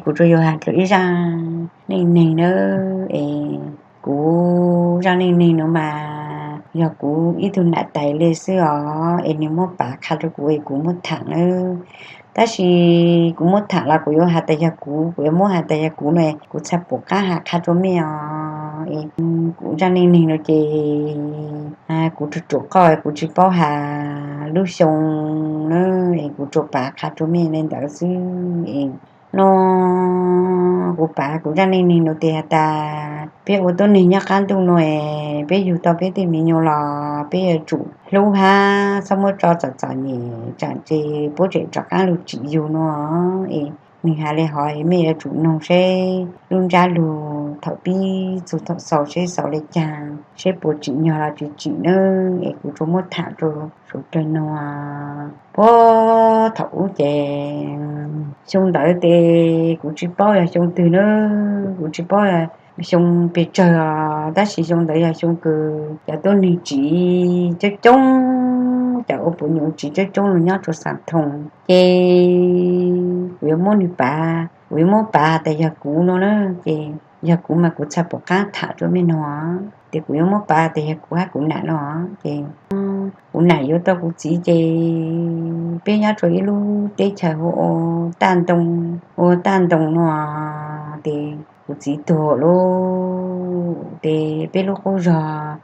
Kuv tsuas yuav has rau ib zaj neej neeg nawb es kuv zaj neej neeg no mas yog kuv ib tug nam tais li xwb os es nws muab pav qha rau kuv es kuv muab tham nawb. Tab sis kuv muab tham los kuv yuav has tas yog kuv, kuv yuav muab has tas yog kuv no, kuv txhaj pum qab has qha rau mej os. Kuv zaj neej neeg no ces kuv tsuas tsum qoj kuv tsis paub has lub xyoo na, es kuv tsuas pav qha rau mej li ntawd xwb. No kuv pav kuv zaj neej neeg no tias has tas peb ua tuab neeg nyob qab ntuj no es peb yug tau peb tej me nyuam los peb yuav tsum hlub hab txhob muab tso txom txom nyem tsam ces puab tseem rov qaab lug tsim yug no. Es nwg has le hov es mej yuav tsum noog seb lub ntsab lug thaum pib txug thaum xaus seb xaus le caag, seb puas tsim nyog los tsis tsim nawb. Es kuv tsuas muab tham rua suav dlawg noog. Puag thaum ub ces xyoo ntawd tes kuv tsis paub yog xyoo twg nawb, kuv tsis paub xyoo pes tsawg os, tab sis xyoo ntawd yog xyoo kws cov tuab neeg tsiv coob coob, cov ua puv nyuv tsiv coob coob lug nyob rua Xas Thoos. Ces kuv yuav muab nwg pav, kuv yuav muab pav tas yog kuv no na. Ces yog kuv mas kuv txhaj pum qaab tham rua mej noog os. Ces kuv yuav muab pav tas yog kuv hab kuv nam no. Ces kuv nam yuav tau kuv txiv ces peb nyob rua ib lub teb chaws hu ua Taj Ntoo, ua Taj Ntoo no. Ces kuv txiv tuag lawm ces peb lub qub zog,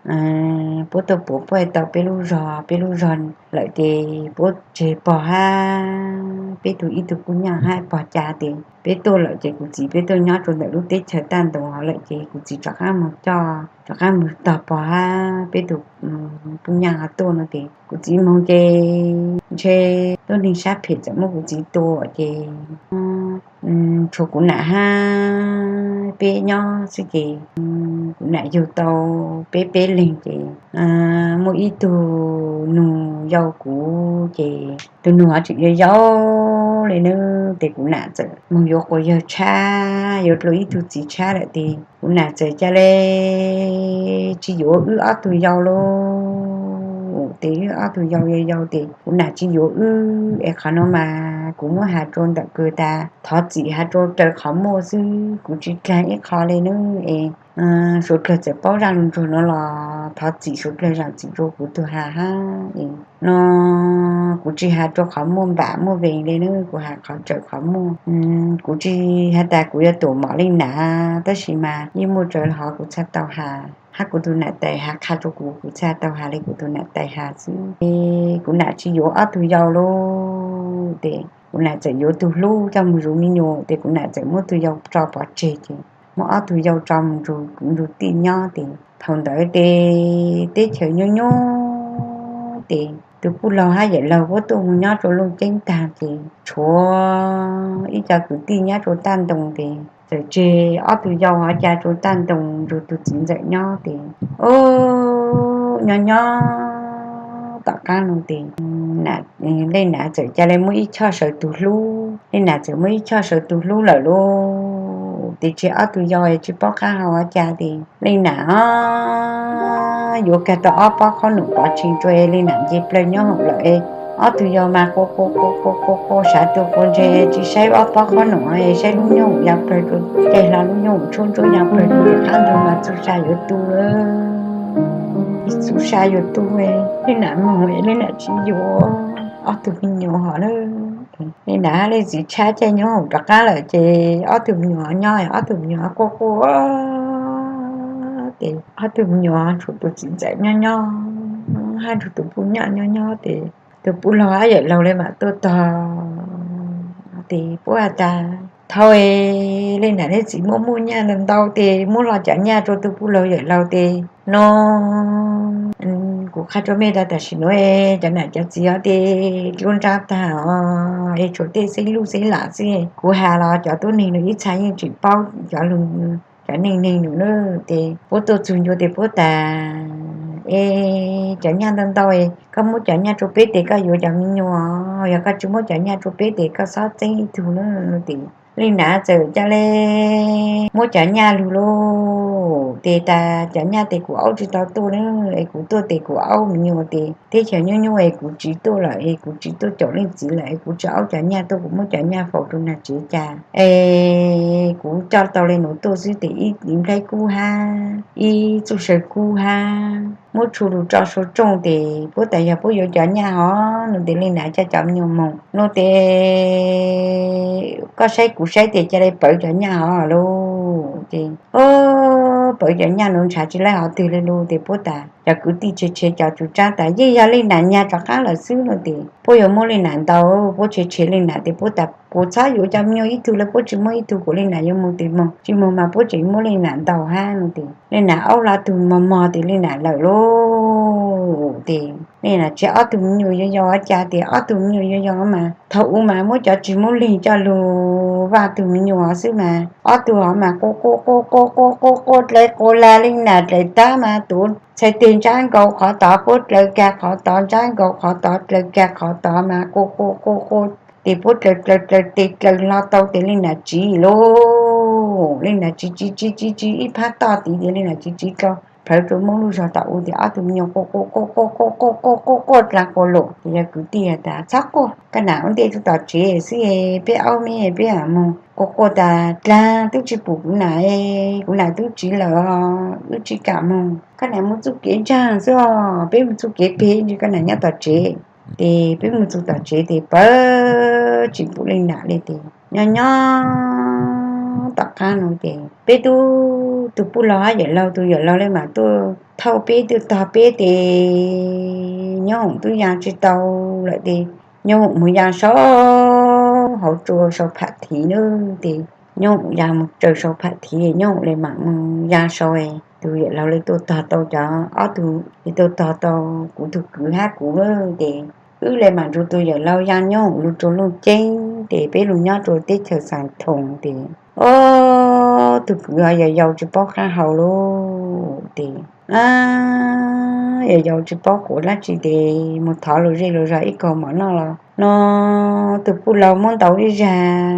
puab tuaj puav puab tau peb lub zog, peb lub zog lawm ces puab tseg pog hab peb tug ib tug puj nyaj hab pog ca. Ces peb tuaj lawm ces kuv txiv peb tuaj nyob rua ntawm lub teb chaws Taj Ntoo lawm ces kuv txiv rov qaab moog coj, rov qaab moog tog pog hab peb tug puj nyaj ho tuaj no. Ces kuv txiv moog ces ntshe tuab neeg sab phem txawm muab kuv txiv tua ces tshuav kuv nam hab peb nyob xwb. Ces kuv nam yug tau peb peb leeg ces muaj ib tug nug yau kuv ces tus nug ho tseem yau yau le nawb. Ces kuv nam txawm moog yuav quas yawg tshab, yuav dlua ib tug txiv tshab lawm. Ces kuv nam txawm ca le tsis yuav wb ob tug yau lauj. Ces wb ob tug yau yau yau ces kuv nam tsis yuav wb es qhov no mas kuv muab has rua ntawm kws tas thov txim has rua raws qhov muaj xwb, kuv tsis dlaag ib qho le nawb. Es suav dlawg txawm paub zaj lug nruag no los thov txim suav dlawg zaam txim rua kuv tug has hab. No kuv tsis has rua qhov muaj npam muaj vees le nawb, kuv has qhov raws qhov muaj. Kuv tsis has tas kuv yuav tuam mom leej nam, tab sis mas yeej muaj raws hov kuv txhaj tau has, hab kuv tug nam tais has qha rua kuv, kuv txhaj tau has le kuv tug nam tais has xwb. Ces kuv nam tsis yuav ob tug yau lauj. Ces kuv nam txawm yuav tug hlub coj moog zuv me nyuam. Ces kuv nam txawm muab tug yau tso pov tseg ces muab ob tug yau tso moog zuv tij nyob. Ces thaum ntawd ces teb chaws nyob nyob ces tus puj laug hab yawm laug puab tuaj moog nyob rua Looj Ceeb taag ces tshuav ib co kwv tij nyob rua Taj Ntoo. Ces txawm tseg ob tug yau hov ca rua Taj Ntoo nrug tug txiv ntxawm nyob. Ces nyob nyob tom qaab nuav ces leej nam txawm ca le muab ib choj sawv tug hlub, leej nam txawm muab ib choj sawv tug hlub lawm lauj. Ces tseg ob tug yau tsis paub qaab hau hov ca. Ces leej nam yuav kag tau ob pob qhob noom pov tseg rua leej nam nce plawg nyob hoom lawm. Ob tug yau mas quas quas quas quas quas quas sav tuag quas ntseg tsis saib ob pob qhob noom, saib lub nyooj hoom ya plawg rua, caij hlo lub nyooj hoom tshuab ntsuab ya plawg rua tim qab ntug mas txuj sa yuav tu lawm, txuj sa yuav tu. Leej nam moog leej nam tsis yuav ob tug me nyuam hov lawm. Leej nam hab leej txiv tshab caij nyob hoom rov qaab lawm ces ob tug me nyuam nyob, ob tug me nyuam quaj quaj. Ces ob tug me nyuam tshuav tus txiv ntxawm nyob nyob hab nrug tus puj nyaj nyob nyob. Ces tus puj laug hab yawm laug le mam tuaj tog. Ces puab has tas thau, leej nam leej txiv muaj muaj nyaj ntau ntau ces muab lo cov nyaj rua tus puj laug yawm laug. Ces no kuv qha rua mej tas tam sim nuav cov nam cov txiv hov ces dluab ntsab taag os, es tshuav tej xeeb luj xeeb lam xwb. Kuv has los cov tuab neeg nuav ib txha yeej tseem paub cov lug, cov neej neeg nuav na. Ces puab tuaj txug ncua ces puab tas, es cov nyaj ntau ntau, koj muab cov nyaj rua peb tes koj yuav cov me nyuam, yog koj tsis muab cov nyaj rua peb tes koj xob txeeb ib tug na. Ces Li Nam txawm ca le muab cov nyaj lug lauj, tes tas cov nyaj tes kuv aub tsis tau tuaj na, es kuv tuaj tes kuv aub me nyuam tes teb chaws nyuaj nyuaj es kuv tsis tuaj lawm, es kuv tsis tuaj caum leej txiv lawm, es kuv tsis aub cov nyaj tuaj, kuv muab cov nyaj faus rau nag tsev cas, es kuv coj tau le nuav tuaj xwb tes ib nplhaib kub hab ib txuj saw kub hab muab tshu lug tso sau tsooj tes puab tas yog puab yuav cov nyaj hov no tes Li Nam coj cov me nyuam moog no tes koj saib kuv saib tes ca le pawv cov nyaj hov lauj. Ces pawv cov nyaj nuav ntshav tsis laib hov twg le lug tes puab tas cov kwv tij tshev tshev cov tswv tsab tas yeej yog Li Nam nyag rov qaab lawm xwb no tes puab yuav muab Li Nam ntaus, puab tshev tshev Li Nam tes puab tas puab txhob yuav cov me nyuam ib tug le, puab tsis muab ib tug, kuas Li Nam yuav moog tes moog, tsis moog mas puab tseem muab Li Nam ntaus hab no tes Li Nam aub lug tug mog mog tes Li Nam lawm lauj. Tes Li Nam tshev ob tug me nyuam yau yau ua cas tes ob tug me nyuam yau yau mas thaum u mas muab cov tsis muab leeg coj lug vaj tug me nyuam xwb mas ob tug hov mas quaj quaj quaj quaj quaj quaj dlaws quas la Li Nam dlaws tab mas tuav txhais teg ntsab nkaus qhov tod, puab dlaws kag qhov tod, ntsab nkaus qhov tod, dlaws kag qhov tod mas quaj quaj quaj quaj tes puab dlaws dlaws dlaws tes dlaws hlo tau tes Li Nam tsiv lauj. Li Nam tsiv tsiv tsiv tsiv tsiv ib phab toj tid tes Li Nam tsiv tsiv dlau plhawv rua muab lub zog tom u tes ob tug me nyuam quaj quaj quaj quaj quaj quaj quaj quaj dlaws quas lawm tes yog kwv tij has tas txhob quaj, koj nam ua ntej rua tom tsev xwb, peb aub me peb moog. Quaj quaj tas dlaag twb tsis pum kuv nam, kuv nam twb tsiv lawm, wb tsis kam moog, koj nam mus txuj kev ntsaag xwb os, peb mus txuj kev peg ntsis, koj nam nyob tom tsev. Tes peb mus txug tom tsev tes pawv tsis pum Li Nam le tes nyob nyob tom qaab nuav tes peb tub tug puj laug hab yawm laug, tug yawm laug le mas tuaj thauj peb tuaj tog peb tes Nyob Hoom tub yaa tsis tau lawm tes Nyob Hoom mus yaa sau hauv tsua sau pham thiv na. Tes Nyob Hoom yaa mus tsaws sau pham thiv, Nyob Hoom le mam mus yaa sau. Tug yawm laug le tuaj tog tau cov ob tug, le tuaj tog tau kuv tug kwv hab kuv tes wb le mam nrug tug yawm laug yaa Nyob Hoom lug rua Looj Ceeb tes peb lug nyob rua teb chaws Xaas Thoos tes ob tug kwv ho yog yau tsis paub qaab hau lauj tes yog yau tsis paub quav dlaab tsi tes mus thov lug zej lug zog ib kaug mov noj los no. Tug puj laug muab ntaus ib zag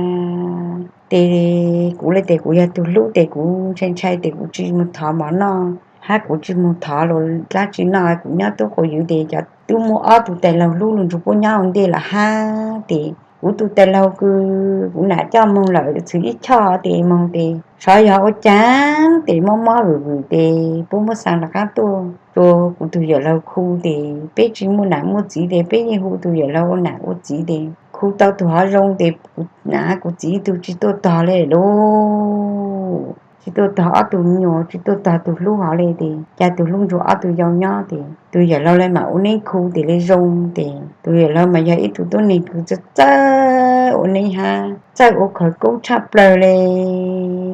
tes kuv le tes kuv yog tug hlub tes kuv ntshai ntshai tes kuv tsis mus thov mov noj hab kuv tsis mus thov lug dlaab tsi noj, kuv nyob tub quas ywv tes cov tub muab ob tug tais laug hlub lug nrug puab nyob ua ntej lawm hab tes kuv tug tais laug kws kuv nam coj moog lawm txwv ib choj tes moog tes sov yog ua caag tes mob mob vwm vwm tes puab muab xaa rov qaab tuaj rua kuv tug yawm laug khu tes peb tsis muaj nam muaj txiv tes peb yeej hu tug yawm laug ua nam ua txiv tes khu tau tug hov zoo tes kuv nam kuv txiv tug tsis tuaj tog le lauj. Tsis tuaj tog ob tug me nyuam, tsis tuaj tog tug hlub hov le tes ca tug hlub nrug ob tug yau nyob tes tug yawm laug le mam ua neeb khu tes le zoo tes tug yawm laug mas yog ib tug tuab neeg kws txawj txawj ua neeb hab txawj ua khawv koob tshaj plawg le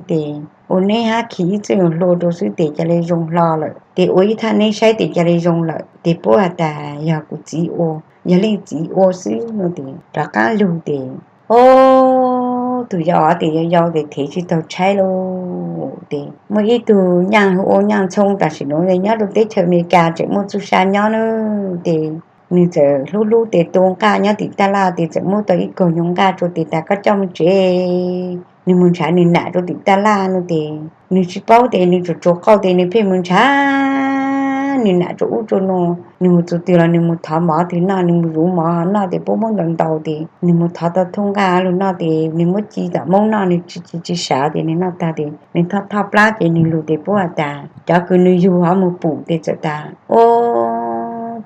tes ua neeb hab khi ib txwj hlua rua xwb tes ca le zoo hlo lawm tes ua ib thaj neeb saib tes ca le zoo lawm tes puab has tas yog kuv txiv ua, yog leej txiv ua xwb no tes rov qaab lug tes ob tug yau tes yau yau tes thev tsis taug tshaib lauj. Tes muaj ib tug Nyaaj hu ua Nyaaj Ntxhoo tam sim nuav nyob rua teb chaws Amelikas tseem muaj txuj sa nyob na. Tes nwg txawm hlub hlub tes tu nqaj nyob tim taj laj tes txawm muab tau ib kaug nyuas nqaj rua tes tas koj coj moog tsev, nwg moog nrhav nwg nam rua tim taj laj no tes nwg tsis paub tes nwg tsuas tsuas qauj tes nwg pheej moog nrhav nwg nam rua ub rua nuav, nwg mus txug twg los nwg mus thov mov twg noj, nwg mus zuv mov noj tes puab muab ntaus ntaus tes nwg mus thov tau thoob nqaj lug noj tes nwg muab ci tom moob noj, nwg tsis ci tsis sav tes nwg noj tag tes nwg thoj thoj plab ces nwg lug tes puab has tas cov kws nwg yug hov mus pum tes txawm tas ua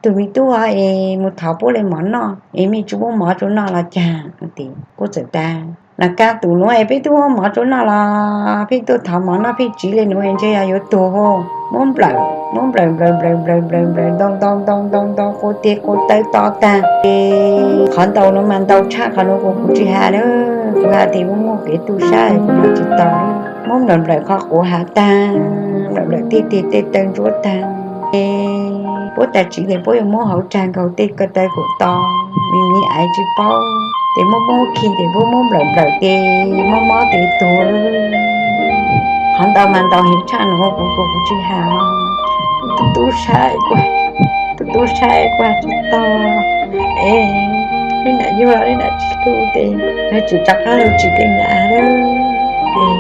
tug me tub hov es mus thov puab le mov noj es mej tsis muab mov rua noj los caag no tes puab txawm tas los kaag tus nuav es peb tub muab mov rua noj los pheej tuaj thov mov noj pheej tsiv le nuav es ntshe yog yuav tuag hov. Muab nplawm, muab nplawm nplawm nplawm nplawm nplawm nplawm ntau ntau ntau ntau ntau quas tes quas taw to taag es qhov ntau nuav mas ntau tshaj qhov nuav kuas kuv tsis has na. Kuv has tes muaj muaj kev tu sab kuv has tsis tau. Muab nplawm nplawm qhov quav has taag, nplawm nplawm tej tes tej taw ntsuab taag es puab tas tsiv tes puab yuav muab hauv rag nkaug tej ko taw kuas to, me me aiv tsis paub tes muab muab khi tes puab muab nplawm nplawm tes mob mob tes tuag. Qhov ntau mas ntau heev tshaj nuav kuv kuas kuv tsis has. Tub tub saib kuas, tub tub saib kuas tsis tau es Leej nam yug los leej nam tsis tu ces, tsis rov qab los tsis leej nam lawm. Ces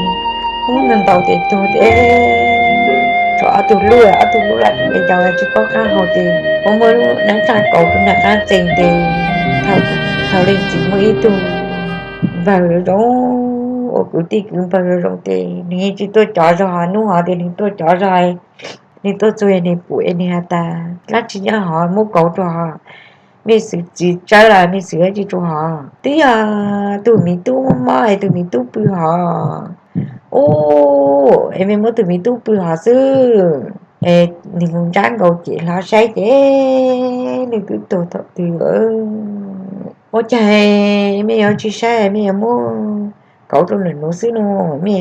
ub, ntaus tes tuag ces, tshuav ob tug lub, ob tug lub lawm ces yau tsis paub qab hau ces, ua muaj lub neeb tsa kauv rau nram qab txee ces, thaum leej txiv muaj ib tug npawg zoo, ua kwv tij kwv npawg zoo ces nws yeej tsis tuaj cov zog, hnub hov tias nws tuaj cov zog, nws tuaj txug nws pum es nws has tas dlaab tsi nyob hov muab kauv rau hov, mej xwv txiv tsawb los mej xwv dab tsi rau hov, twb yog tug miv tub mob es tug miv tub pw hov. Ub, es mej muab tug miv tub pw hov xwb es nws mus ntsab nkaus ces hlo saib ces nws twb tuag thaum twg. Ua cas mej yuav tsis saib, mej yuav muab kauv rau nws nuv xwb no, mej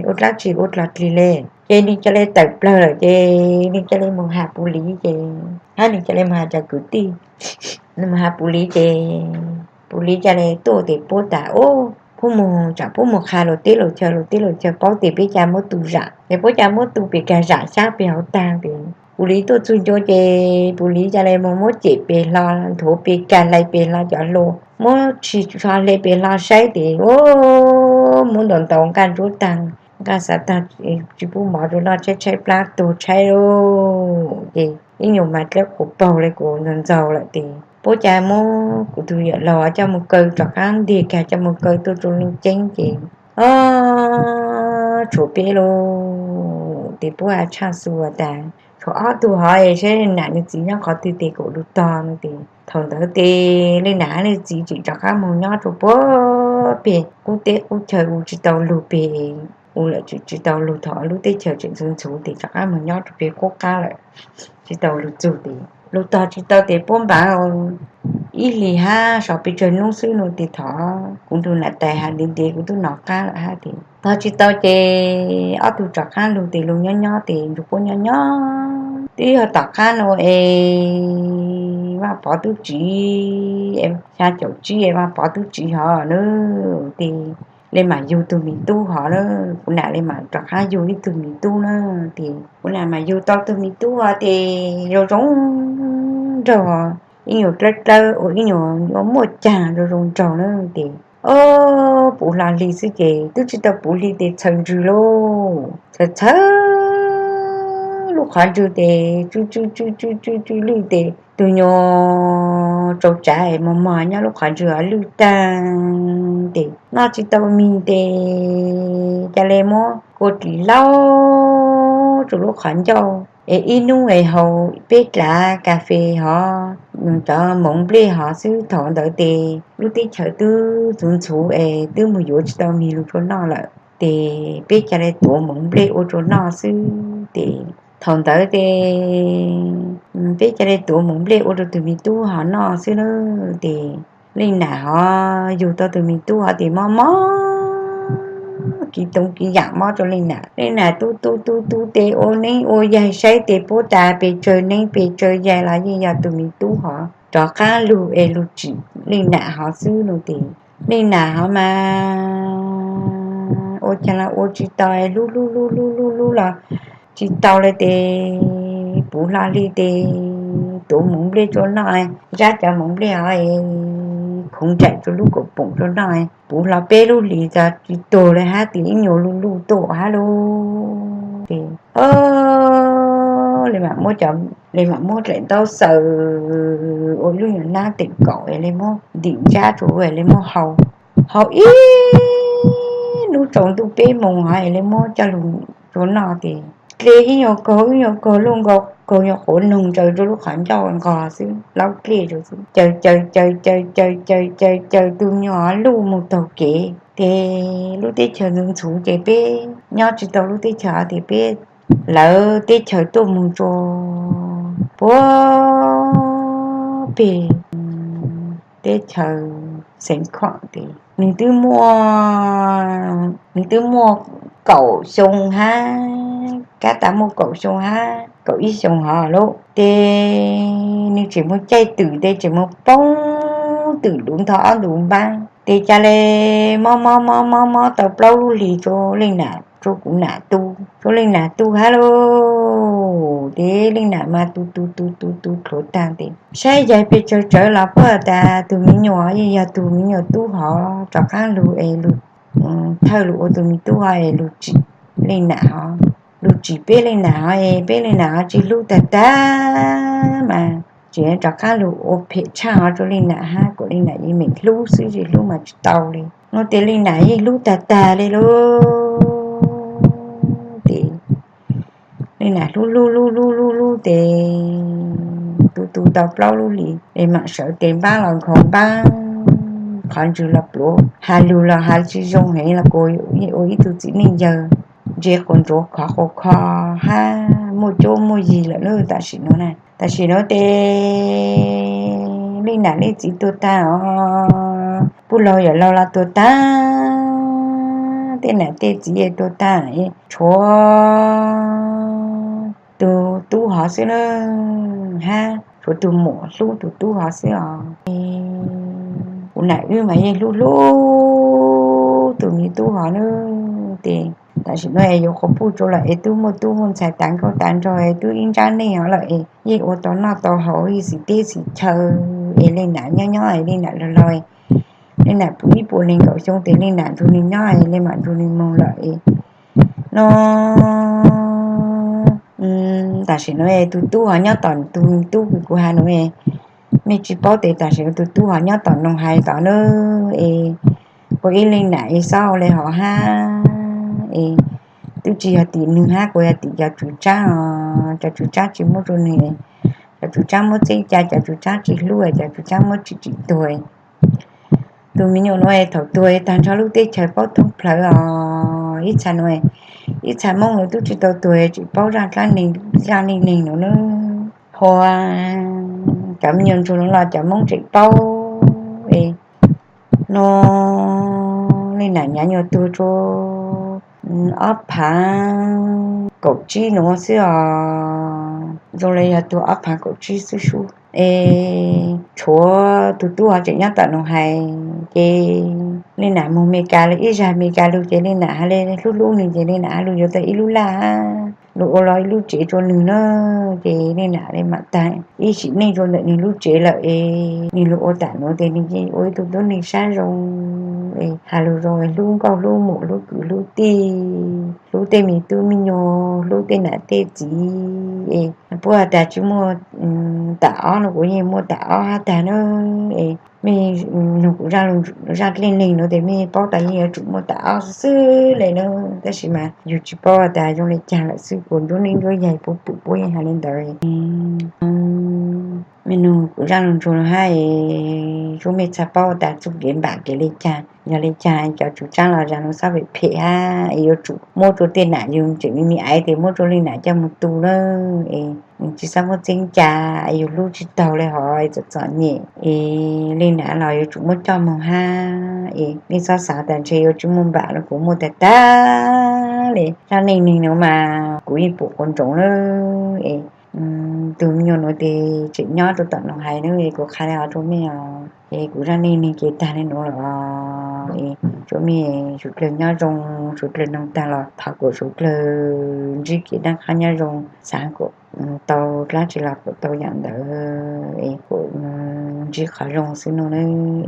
ua dlaab tsi ua dlog dlig le. Ces nws ca le tawm plawg lawm ces nws ca le mus has pus liv ces, hab nws ca le mus has cov kwv tij, nws mus has pus liv ces pus liv ca le tuaj tes puab tas ub, puab mus tsam puab mus qha luag teb luag chaw, luag teb luag chaw paub tes peb ca muab tu zam es puab ca muab tu pes kag zam xyab pes hauv taag tes pus liv tuaj txug ncua ces pus liv ca le mus muab cem pes hlo, nthuav pes kag hlais pes hlo cov hlua, muab tshis tso hle pes hlo saib tes ub, muab ntaus ntaus nqaj ntsuab taag, nqaj xav taag, tsis pub mov rua noj, tshaib tshaib plab tuag tshaib lawm ces ib nyuas mas dlawb quas paug le kuv ntxaug ntxaug lawm tes puab ca muab kuv tug yawm laug coj mus kaw rov qaab ntiag kag coj mus kaw tuaj rua Looj Ceeb ces, o, tshuav peb lawm tes puab has tshaj xu tas tshuav ob tug hov es saib leej nam nws txiv nyob qhov twg tes kom lug tog no tes thaum ntawd tes leej nam hab leej txiv tseem rov qaab moog nyob rua puag peg qub teb qub chaw u tsis tau lug peg, u lawm tseem tsis tau lug thaum lub teb chaws tseem ntxhuv ntxhuv tes rov qaab moog nyob rua peg qub qab lawm, tsis tau lug txug tes lug tog tsis tau tes puab npaav ib hlis hab sov pes tsawg nub xwb no tes thov kuv nrug nam tais has ntev ntev kuv tub nov qab lawm hab tes tog tsis tau ces ob tug rov qaab lug tes lug nyob nyob tes nrug puab nyob nyob twb yog tom qab no es Vaaj Pov tub tsiv, xyaa caum tsib es Vaaj Pov tub tsiv hov na tes le maam yug tug miv tub hov na, kuv nam le maam rov qaab yug ib tug miv tub na tes kuv nam maam yug tau tug miv tub hov tes zoo zoo nraug, ib nyuas dlawb dlawb ua ib nyuas yuav muaj caag zoo zoo nraug na tes o puv hlo hli xwb ces twb tsis tau puv hli tes txhaws ntswg lauj, txhaws txhawv lub qhov ntswg tes tsw tsw tsw tsw tsw tsw lwj tes tug nyuas tsau tsav es mos mos nyob lub qhov ntswg hov lwj taag tes noj tsis tau mis tes ca le muab kua dlis laub rua lub qhov ncauj es ib nub es haus peb dlav kas fes hov, cov moov nplej hov xwb. Thaum ntawd tes lub teb chaws twb ntxhuv ntxhuv es twb mus yuav tsis tau mis lug rua noj lawm tes peb ca le tuav moov nplej ua rua noj xwb tes thaum ntawd tes peb ca le tuav moov nplej ua rua tug miv tub hov noj xwb na tes leej nam hov yug tau tug miv tub hov tes mob mob kiv toov kiv yaam mob rua leej nam. Leej nam tub tub tub tub tes ua neeb ua yaig saib tes puab tas pes tsawg neeb pes tsawg yaig los yeej yog tug miv tub hov rov qaab lug es lug tsim leej nam hov xwb no tes leej nam hov mas ua caag los ua tsis tau, hlub hlub hlub hlub hlub hlub los tsis tau le tes puv hlo hli tes tuav moov nplej rua noj, zab cov moov nplej hov es khoov nraim rua lub kaum poom rua noj, puv hlo peb lub hlis txog tsis tuag le hab tes ib nyuas luj luj tuaj hab lauj tes le maam muab cov, le maam muab dlaim ntaub xaws ua lub nyuas nab teem kaum es le muab ntim ntsab rua es le muab hau, hau ib nub tsaus ntuj peb moos hov es le muab coj lug rua noj tes dle ib nyuas kaug ib nyuas kaug luj nkaus kaug nyuas quav noog ntsaws rua lub qhov ncauj nqos xwb, laub dlej rua xwb, caws caws caws caws caws caws caws caws tug nyuas luj moog taug kev tes lub teb chaws ntxhuv ntxhuv ces peb nyob tsis tau lub teb chaws hov tes peb lawv teb chaws tuaj moog rua puag peg teb chaws Xeev Khuam tes nws twb muaj, nws twb muaj kaum xyoo hab, kab tas muaj kaum xyoo hab kaum ib xyoo hov lauj tes nws tseem muaj caij twm tes tseem muaj poob twm luv ntho ob ntus npaab tes ca le mob mob mob mob mob tau plaub lub hlis rua leej nam, rua kuv nam tu, rua leej nam tu hab lauj. Tus tes Leej Nam mas tu tu tu tu tu thuav tag tes saib yaig pes tsawg tsawv los puag tas tus me nyuam yeej yog tus me nyuam tub hov rov qab lug es lug thawj lug ua tus me tub hov es lug tsim Leej Nam hov, lug tsim peb Leej Nam hov es peb Leej Nam hov tsis hlub tag tag mas tseem rov qab lug ua phem tshaj hov rua Leej Nam hab kom Leej Nam yeej meem hlub xwb, tsis hlub mas tsis tau li. Nuav tes Leej Nam yeej hlub tag tag li lug tes Leej Nam hlub hlub hlub hlub hlub hlub tes tu tu tau plaub lub hlis es mam sawv tes npab los nkhaus npab, qhov ntswg los pluav, has lug los has tsis zoo heev los kuj yeej ua ib tug txiv neej yawg ntse quas ntsuav khov quas kho hab muaj cuab muaj yig lawm lub tam sim nuav na. Tam sim nuav tes Leej Nam leej txiv tuag tag os, puj laug yawm laug los tuag tag, tej nam tej txiv tuag tag, tshuav tus tub hov xwb na, hab tshuav tus muam hlub tus tub hov xwb os. Kuv nam wb mas yeej hlub hlub tus me tub hov na. Tes tam sim nuav es yuav quas puj tsua lawm es tub muaj tub muaj ntxhais tas nkauj tas nraug es tub ib ntsab neej hov lawm es yeej ua tau noj tau haus ib xim teb xim chaw es Leej Nam nyob nyob es Leej Nam laug laug, Leej Nam puv ib puas nees nkaum xyoo tes Leej Nam nrug nwg nyob es Leej Nam nrug nwg moog lawm es no tam sim nuav es tus tub hov nyob tom, tus tub kws kuv has nuav es mej tsis paub tes tam sim nuav tus tub hov nyob tom Noog Hais tod na, es ua ib Leej Nam es xob ua le hov hab es twb tsis yog tim nwg hab, kuj yog tim cov tswv tsab os, cov tswv tsab tsis muab rua nwg, cov tswv tsab muab txeeb ca, cov tswv tsab tsis hlub, cov tswv tsab muab tsim tsim tuag. Tus me nyuam nuav thaum tuag tag nrho lub teb chaws paub thoob plawg os. Ib txha nuav, ib txha Moob nuav tub tsis tau tuag tseem paub zaj dlaab neeg, zaj neej neeg nuav na. Hua cov me nyuam ntsuag nuav los cov Moob tseem paub es no Leej Nam nyav nyuas tuag rua ob phaav kaum tsib nuav xwb os, zoo le yog tuag ob phaav kaum tsib xwb sub. Es tshuav tus tub hov tseem nyob tom Noog Hais ces Leej Nam moog Mes Kas lug ib zag, Mes Kas lug ces Leej Nam has le hlub hlub nwg ces Leej Nam has lug yuav tau ib lub laj hab lug ua los ib lub tsev rua nwg na. Ces Leej Nam le mam tag ib sim neej rua ntawm nwg lub tsev lawm es nwg lug ua tam nuav tes nwg yeej ua ib tug tub neeg sab zoo es has lug zoo es hlub nkauj hlub muam hlub kwv hlub tij, hlub tej me tub me nyuam, hlub tej nam tej txiv es puab has tas tsis muaj tam ob no kuv yeej muaj tam ob hab tag na. Es mej nug kuv zaj dlaab neeg nuav tes mej paub tas yeej yuav tsum muaj tam ob xwb xwb le na. Tab sis mas yug tsis paub has tas zoo le caag lawm xwb, kuv nruab neeb nruab yaig puab pum puab yeej has le ntawd. Mej nug kuv zaj lug ntsuag hab es tsuab mej txhaj paub tas txuj kev npam kev le caag, yog le caag cov tswv tsab los zag nuav xob phem phem hab es yuav tsum muab rua tej nam yug tseem me me aiv tes muab rua Leej Nam coj moog tu na. Es tsis xob muab txeeb ca, yug hlub tsis taug le hov txom txom nyem es Leej Nam los yuav tsum muab coj moog hab es mej xob xaav tas ntshe yuav tsis muaj npam no, kuv muaj tag tag le. Zaj neej neeg nuav mas kuv yeej pum quas ntsoov lawm es tus me nyuam nuav tes tseem nyob rua tom Noog Hais na es kuv qha le hov rua mej os. Es kuv zaj neej neeg ces tag le nuav lawm es tsuab mej suav dlawg nyob zoo, suav dlawg noog tag los thov kuas suav dlawg ntsib kev daab qhaab nyob zoo, xaav kuas tau dlaab tsi los kuas tau yaam ntawd es kuas ntsib qhov zoo xwb no na.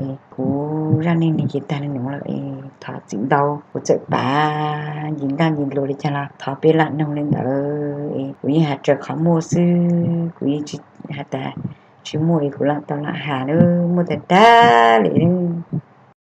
Es kuv zaj neej neeg ces tag le nuav lawm es thov txim ntau, kuv txawm pav ncig ntaaj ncig nplua le caag los thov peb lam noog le ntawd es kuv yeej has raws qhov muaj xwb, kuv yeej tsis has tas tsis muaj es kuv lam tau lam has lawm, muaj tag tag le lawm.